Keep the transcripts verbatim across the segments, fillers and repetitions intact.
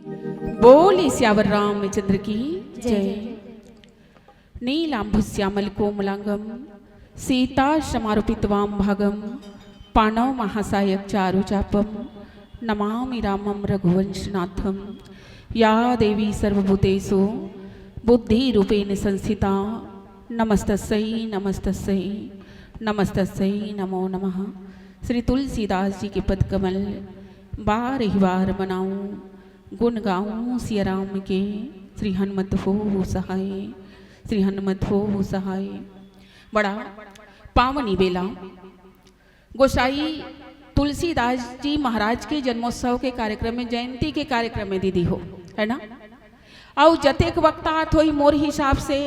बोली सियावर रामचंद्र की जय। नीलांबुश्यामल कोमलांगम सीता समारोपित वाम भागम पाणव महासायक चारु चापम नमामि रामम रघुवंशनाथम। या देवी सर्वभूतेषु बुद्धि रूपेण संस्थिता नमस्तस्यै नमस्तस्यै नमस्तस्यै नमो नमः। श्री तुलसीदास जी के पदकमल बार ही बार मनाऊं, गुण गाऊं सिया राम के। श्री हनुमत हो सहाय, श्री हनुमत हो सहाय। बड़ा पावनी बेला गोसाई तुलसीदास जी महाराज के जन्मोत्सव के कार्यक्रम में, जयंती के कार्यक्रम में दीदी हो, है ना? अउ जतेक वक्त आत होही, मोर हिसाब से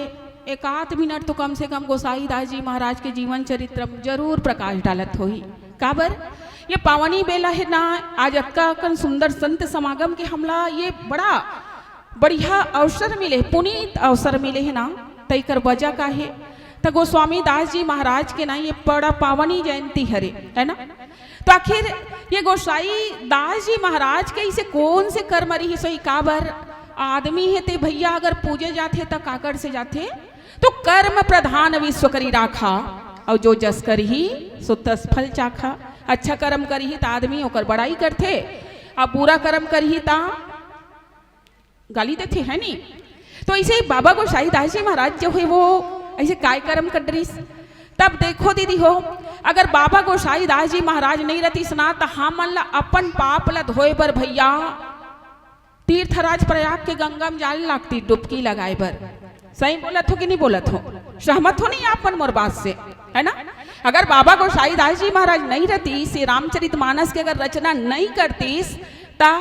एक आध मिनट तो कम से कम गोसाई दास जी महाराज के जीवन चरित्र में जरूर प्रकाश डालत होही। काबर ये पावनी बेला है ना, आज अतका अकन सुंदर संत समागम के हमला ये बड़ा बढ़िया अवसर मिले, पुनीत अवसर मिले है ना, त एकर वजह का है? त गोस्वामी दास जी महाराज के ना ये बड़ा पावनी जयंती हरे, है ना? तो आखिर ये गोसाई दास जी महाराज के इसे कौन से कर्म रही सोई? काबर आदमी है ते भैया, अगर पूजे जाथे त काकर से जाथे? तो कर्म प्रधान विश्व करी राखा, और जो जस करही सो तस फल चाखा। अच्छा कर्म करही त आदमी ओकर बड़ाई करथे, अब बुरा कर्म करही त गाली देथे, है नी? तो ऐसे ही बाबा गोसाई दास जी महाराज जो है वो ऐसे काय कर्म कर रहीस। तब देखो दीदी हो, अगर बाबा गोसाई दास जी महाराज नहीं रहतीस ना, त हमन ला अपन पाप ला धोए बर भैया तीर्थराज प्रयाग के गंगा में जाए लागती, डुबकी लगाए बर। सही बोलत हो कि नहीं बोलत हो? सहमत हो नहीं आप मन मोर बात से, है ना? अगर बाबा गोसाई दास जी महाराज नहीं रहतीस, ये रामचरित मानस के अगर रचना नहीं करतीस, त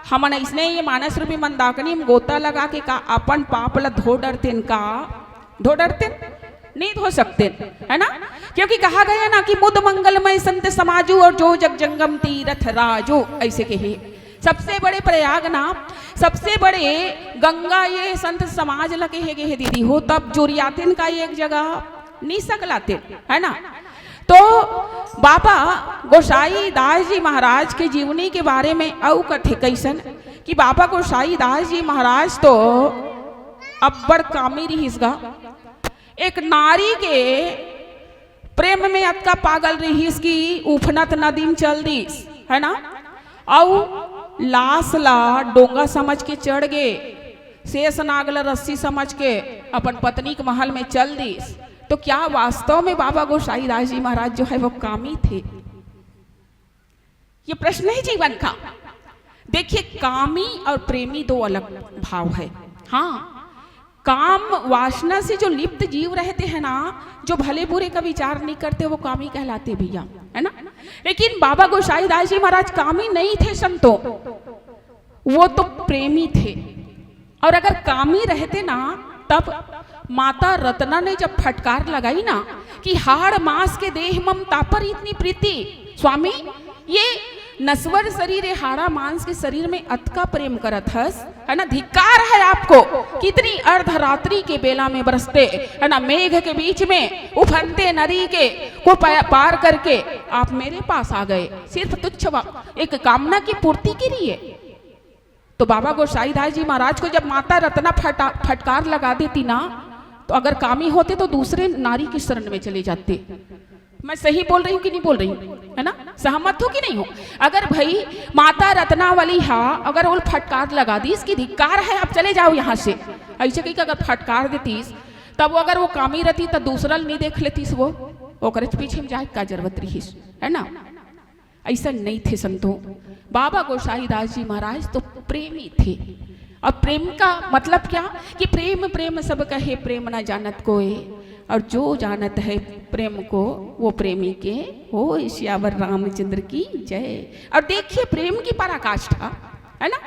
हमन इसने ये मानस रूपी मंदाकिनी में गोता लगा के का अपन पाप ला धो डरतेन का? धो डरतेन? नहीं धो सकतेन, है ना? क्योंकि कहा गया ना कि मुद मंगलमय संत समाजू और जो जग जंगम तीरथ राजू, ऐसे कहे। सबसे बड़े प्रयाग ना, सबसे बड़े गंगा ये संत समाज ला कहे गे हे दीदी हो, तब जुरियातेन का एक जगह नहीं सकलातेन, है ना? तो बाबा गोसाई दास जी महाराज के जीवनी के बारे में अउ कथे कैसन कि बाबा गोसाई दास जी महाराज तो अब्बड़ कामी रिहिस गा। एक नारी के प्रेम में अतका पागल रिहिस कि उफनत नदी में चल दिस, है ना? अउ लाश ला डोंगा समझ के चढ़ गे, शेष नाग ला रस्सी समझ के अपन पत्नी के महल में चल दिस। तो क्या वास्तव में बाबा गोसाई दास जी महाराज जो है वो कामी थे? ये प्रश्न है जीवन का। देखिए, कामी और प्रेमी दो अलग भाव है। हाँ, काम वासना से जो लिप्त जीव रहते हैं ना, जो भले बुरे का विचार नहीं करते, वो कामी कहलाते भैया, है ना? लेकिन बाबा गोसाई दास जी महाराज कामी नहीं थे संतों, वो तो प्रेमी थे। और अगर कामी रहते ना, तब माता रत्ना ने जब फटकार लगाई ना कि हाड़ मांस के देह मम तापर इतनी प्रीति, स्वामी, ये नश्वर शरीर, ये हाड़ा मांस के शरीर में अतका प्रेम करत हस, है ना? धिक्कार है आपको, कितनी अर्धरात्रि के बेला में बरसते, है ना, मेघ के बीच में उफनते नदी के को पा-, पार करके आप मेरे पास आ गए, सिर्फ तुच्छ वा-, एक कामना की पूर्ति के लिए। तो बाबा गोसाईदास जी महाराज को जब माता रत्ना फटा-, फटकार लगा देती ना, तो अगर कामी होते तो दूसरे नारी की शरण में चले जाते। मैं सही बोल रही हूँ कि नहीं बोल रही हूँ, है ना? सहमत हो कि नहीं हो? अगर भाई माता रत्नावली हा, अगर वो फटकार लगा दीस कि धिक्कार है, आप चले जाओ यहाँ से, ऐसे कही कि अगर फटकार देतीस, तब वो अगर वो कामी रहती तो दूसरा नहीं देख लेतीस, वो ओकरे पीछे में जाए का जरूरत रहीस, है ना? ऐसा नहीं थे संतों। बाबा गोसाईदास जी महाराज तो प्रेमी थे। और प्रेम का मतलब क्या? कि प्रेम प्रेम सब कहे, प्रेम ना जानत कोय, और जो जानत है प्रेम को, वो प्रेमी के हो। सियावर रामचंद्र की जय। और देखिए प्रेम की पराकाष्ठा, है ना?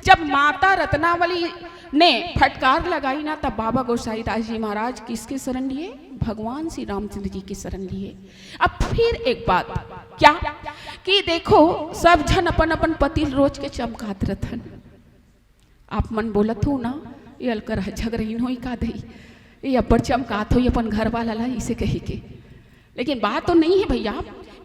जब माता रत्नावली ने फटकार लगाई ना, तब बाबा गोसाईदास जी महाराज किसके शरण लिए? भगवान श्री रामचंद्र जी की शरण लिए। अब फिर एक बात, क्या कि देखो, सब झन अपन अपन पति ल रोज के चमकात रथन। आप मन बोलत हो ना, ये अलकर झगरहीन होई का दई, ये अब्बड़ चमकात होई अपन घर वाला ला, इसे कही के। लेकिन बात तो नहीं है भैया,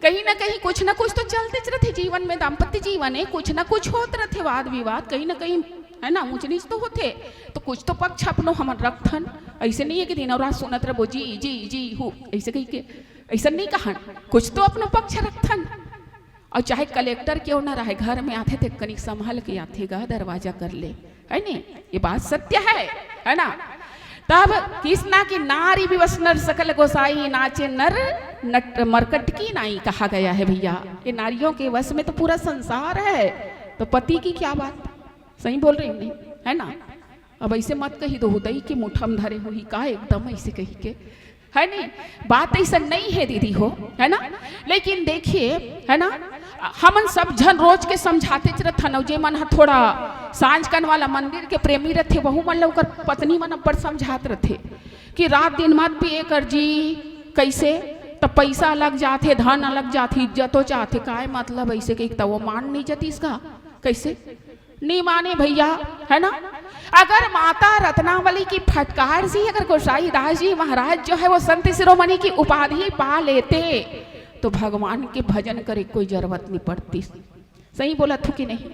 कहीं ना कहीं कुछ ना कुछ तो चलते रहते जीवन में। दाम्पत्य जीवन है, कुछ ना कुछ होत रहते, वाद विवाद कहीं ना कहीं है ना, ऊंच नीच तो होथे, तो कुछ तो पक्ष अपनो हमन रखथन। ऐसे नहीं है कि दिन और रात सुनत रहबो जी जी जी हु, ऐसे कही के, ऐसा नहीं कहन, कुछ तो अपनो पक्ष रखथन। और चाहे कलेक्टर क्यों ना रहे, घर में आथे ते कनिक संभल के आथे गा, दरवाजा कर ले, है नी? ये बात सत्य है, है ना? तब किस ना कि नारी विवश नर सकल गोसाई, नाचे नर नट मरकट की नाई कहा गया है भैया। ये नारियों के वश में तो पूरा संसार है, तो पति की क्या बात? सही बोल रही हूँ नहीं, है ना? अब ऐसे मत कही दो, उदई के मुठम धरे हुई का एकदम ऐसे कही के, है नहीं? बात ऐसा नहीं है दीदी हो, है ना? लेकिन देखिए, है ना, हमन सब झन रोज के समझाते च रथन, अउ जे मन ह थोड़ा सांझ कन वाला मंदिर के प्रेमी रथे, वहू मन ल ओकर पत्नी मन अब्बड़ समझात रथे कि रात दिन मत पिए कर जी। कैसे? त पैसा अलग जाथे, धन अलग जाथे, इज्जतो जाथे। काय मतलब ऐसे के? त वो मान नहीं जतिस का? कैसे? नी माने भैया, है ना? अगर माता रत्नावली की फटकार से अगर गोसाई दास जी महाराज जो है वो संत शिरोमणि की उपाधि पा लेते, तो भगवान के भजन करे कोई जरूरत नहीं पड़ती। सही बोला थू कि नहीं?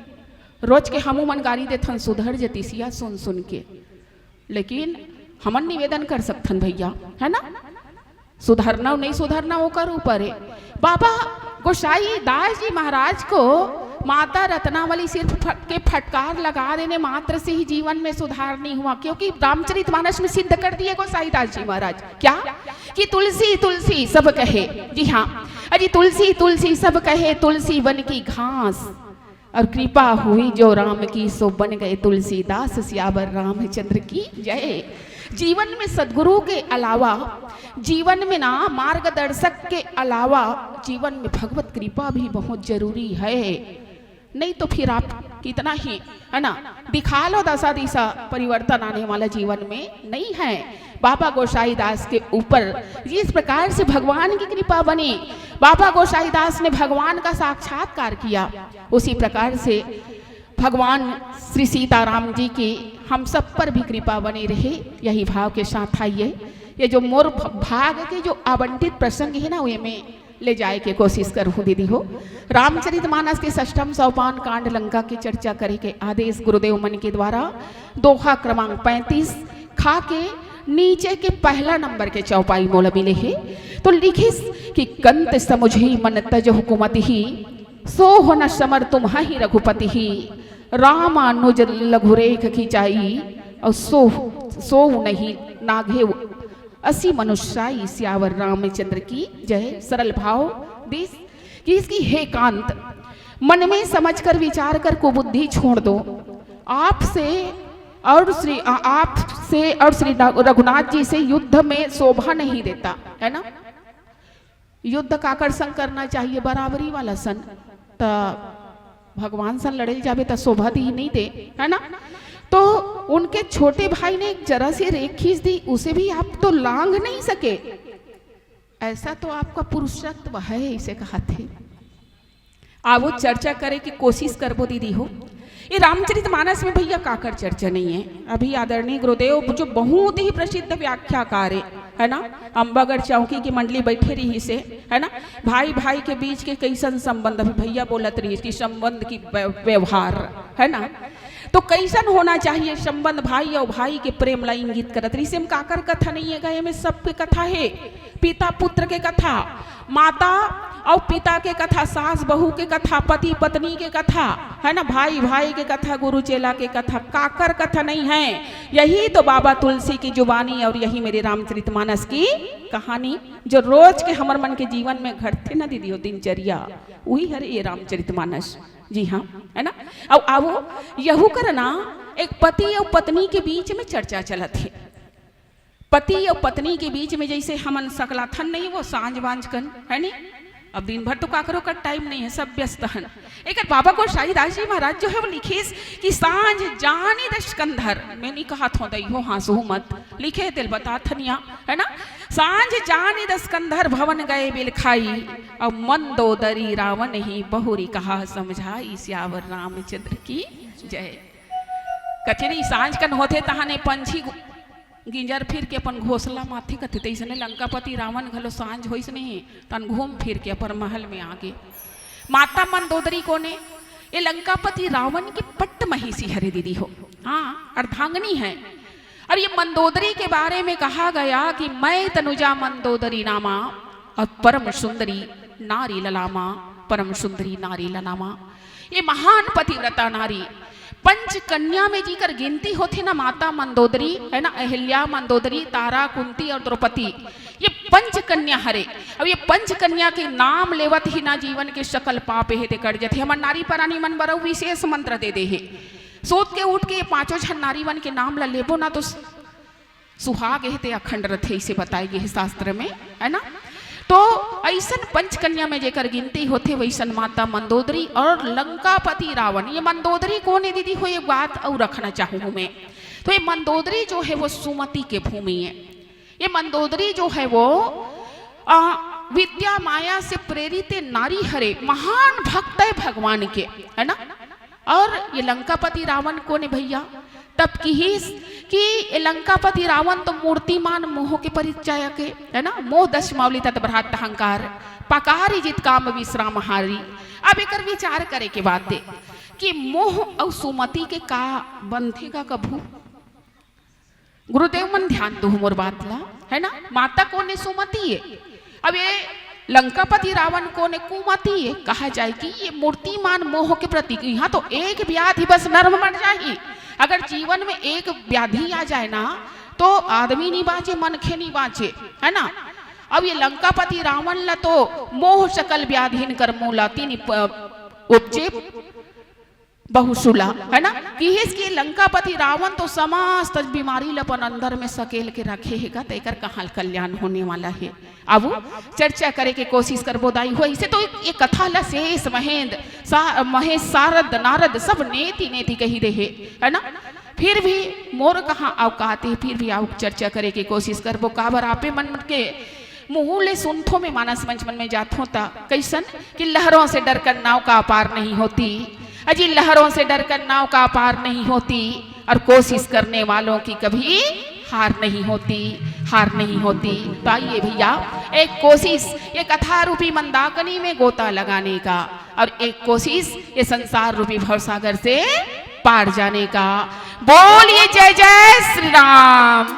रोज के हमू मन गारी देथन, सुधर जतिसिया सुन सुन के। लेकिन हमन निवेदन कर सकथन भैया, है ना? सुधरना नहीं सुधरना ओकर ऊपर है। बाबा गोसाई दास जी महाराज को माता रत्नावली सिर्फ फट-, के फटकार लगा देने मात्र से ही जीवन में सुधार नहीं हुआ, क्योंकि रामचरित मानस में सिद्ध कर दिए गोसाई दास जी महाराज क्या कि तुलसी तुलसी सब कहे। जी हाँ, अजी तुलसी तुलसी सब कहे, तुलसी वन की घास, और कृपा हुई जो राम की, सो बन गए तुलसीदास, सियावर रामचंद्र की जय। जीवन में सदगुरु के अलावा, जीवन में ना मार्गदर्शक के अलावा जीवन में भगवत कृपा भी बहुत जरूरी है। नहीं तो फिर आप कितना ही, है ना, दिखा लो, दशा दिशा परिवर्तन आने वाला जीवन में नहीं है। बाबा गोसाई दास के ऊपर जिस प्रकार से भगवान की कृपा बनी, बाबा गोसाई दास ने भगवान का साक्षात्कार किया, उसी प्रकार से भगवान श्री सीताराम जी की हम सब पर भी कृपा बनी रहे, यही भाव के साथ आइए। ये जो मोर भ-, भाग के जो आवंटित प्रसंग है ना, वे में ले जाए के कोशिश करूँ दीदी हो। रामचरित मानस के षष्ठम सोपान कांड लंका की चर्चा करे के आदेश गुरुदेव मन के द्वारा, दोहा क्रमांक पैंतीस, खा के नीचे के पहला नंबर के चौपाई मोला मिले हे। तो लिखिस कि कंत समुझी मन तज हुकुमति ही, सोह न समर तुम्हहि रघुपति ही। रामानुज लघुरेख खिंचाई, और सोह, सोह नहीं नाघे असी मनुष्याई। सियावर रामचंद्र की जय। सरल भाव दिस कि इसकी हे कांत, मन में समझ कर विचार कर कुबुद्धि छोड़ दो। आपसे और श्री, आ-, आपसे और श्री रघुनाथ जी से युद्ध में शोभा नहीं देता, है ना? युद्ध काकर संग करना चाहिए? बराबरी वाला सन। त भगवान सन लड़े जाबे त शोभा दी नहीं दे, है ना? तो उनके छोटे भाई ने एक जरा सी रेख खींच दी, उसे भी आप तो लांघ नहीं सके। ऐसा तो आपका पुरुषत्व है, इसे कहा थे। आवो चर्चा करे की कोशिश करबो दीदी हो। ये रामचरित मानस में भैया काकर चर्चा नहीं है। अभी आदरणीय गुरुदेव जो बहुत ही प्रसिद्ध व्याख्याकार है, है ना, अम्बागढ़ चौकी की मंडली बैठे रही से, है ना, भाई भाई के बीच के कैसन संबंध, अभी भैया बोलत रही कि संबंध की व्य-, व्यवहार, है ना, तो कैसन होना चाहिए संबंध, भाई और भाई के प्रेम ला इंगित करत रही से। हम काकर कथा नहीं है गए में सबके कथा है, पिता पुत्र के कथा, माता और पिता के कथा, सास बहू के कथा, पति पत्नी के कथा, है ना, भाई भाई के कथा, गुरु चेला के कथा, काकर कथा नहीं है। यही तो बाबा तुलसी की जुबानी और यही मेरे रामचरित मानस की कहानी, जो रोज के हमर मन के जीवन में घटथे ना दीदी हो, दिनचर्या, वही हरे ये रामचरित मानस। जी हाँ, है ना। अब आवो, यहू कर ना एक पति और पत्नी के बीच में चर्चा चलत है। पति और पत्नी के बीच में जैसे हमन सकलाथन नहीं, वो सांझ बांझ कन, है नी? अब दिन भर तो काकरो का टाइम नहीं है, सब व्यस्त हन। एक बाबा गोसाई दास जी महाराज जो है वो लिखिस कि सांझ जानी दस कंधर, मैं नहीं कहा थो दई हो, हाँसू मत, लिखे तेल बता थनिया, है ना? सांझ जानी दस कंधर भवन गए बिलखाई, और मंदोदरी रावण ही बहुरी कहा समझाई। सियावर रामचंद्र की जय। कचरी सांझ कन होथे तहाने पंछी गु-, गिंजर फिर के अपन घोंसला माथे कथे, तइसने लंकापति रावण घलो सांझ होइस नहीं, तन घूम फिर के अपन महल में आगे। माता मंदोदरी कोने ये लंकापति रावण के पट्ट महिषी हरे दीदी हो, हाँ, अर्धांगिनी है। और ये मंदोदरी के बारे में कहा गया कि मैं तनुजा मंदोदरी नामा, और परम सुंदरी नारी ललामा, परम सुंदरी नारी ललामा। ये महान पतिव्रता नारी, पंच कन्या में जीकर गिनती होथे ना, माता मंदोदरी है ना, अहिल्या, मंदोदरी, तारा, कुंती और द्रौपदी, ये पंच कन्या हरे। अब ये पंच कन्या के नाम लेवत ही ना जीवन के सकल पाप हे ते कट जथे। हमर नारी परानी मन बर अउ विशेष मंत्र दे दे हे, सोत के उठ के ये पांचों झन नारी मन के नाम ला लेबो ना तो सुहाग हे ते अखंड रथे, इसे बताए गे हे शास्त्र में, है ना। तो ऐसन पंच कन्या में जेकर गिनती होथे वैसन माता मंदोदरी और लंकापति रावण। ये मंदोदरी कौन है दीदी हो, ये बात अउ रखना चाहूँ मैं। तो ये मंदोदरी जो है वो सुमति के भूमि है। ये मंदोदरी जो है वो आ, विद्या माया से प्रेरित नारी हरे, महान भक्त है भगवान के, है ना। और ये लंकापति रावण कौन है भैया? तब किहिस कि ये लंकापति रावण तो मूर्तिमान मोह के परिचायक है, है ना। मोह दश मावली तत भ्रात अहंकार, पकारी जित काम विश्राम हारी। अब एकर विचार करे के बात है कि मोह अउ सुमति के का बनथे का कभू? गुरुदेव मन ध्यान दो मोर बात ला, है ना। माता कोने? सुमति है। अब ये लंकापति रावण कोने? कुमति है। कहा जाए कि ये मूर्तिमान मोह के प्रतीक। यहाँ तो एक व्याधि बस नर मर जाही। अगर जीवन में एक व्याधि आ जाए ना तो आदमी नहीं बाँचे, मनखे नहीं बाँचे, है ना। अब ये लंकापति रावण ला तो मोह सकल व्याधिन कर मूला तीन प-, उपजे बहुसुला, है ना। किहिस कि लंकापति रावण तो समस्त बीमारी ल अपन अंदर में सकेल के रखे हे गा, त एकर कहाँ कल्याण होने वाला हे। अब चर्चा करे के कोशिश करबो दाई हो, इसे तो ये कथा ल शेष महेंद्र सा-, महेश, सारद, नारद सब नेति नेति कही दे हे, है ना। फिर भी मोर कहाँ औकात हे, फिर भी आउ चर्चा करे के कोशिश करबो। काबर आपे मन के मुँह ले सुनथो मैं, मानस मंच मन में जाथो त कैसन कि लहरों से डरकर नाव का पार नहीं होती, अजी लहरों से डरकर नाव का पार नहीं होती, और कोशिश करने वालों की कभी हार नहीं होती, हार नहीं होती। तो आइए भैया, एक कोशिश ये कथा रूपी मंदाकिनी में गोता लगाने का और एक कोशिश ये संसार रूपी भवसागर से पार जाने का। बोलिए जय जय श्री राम।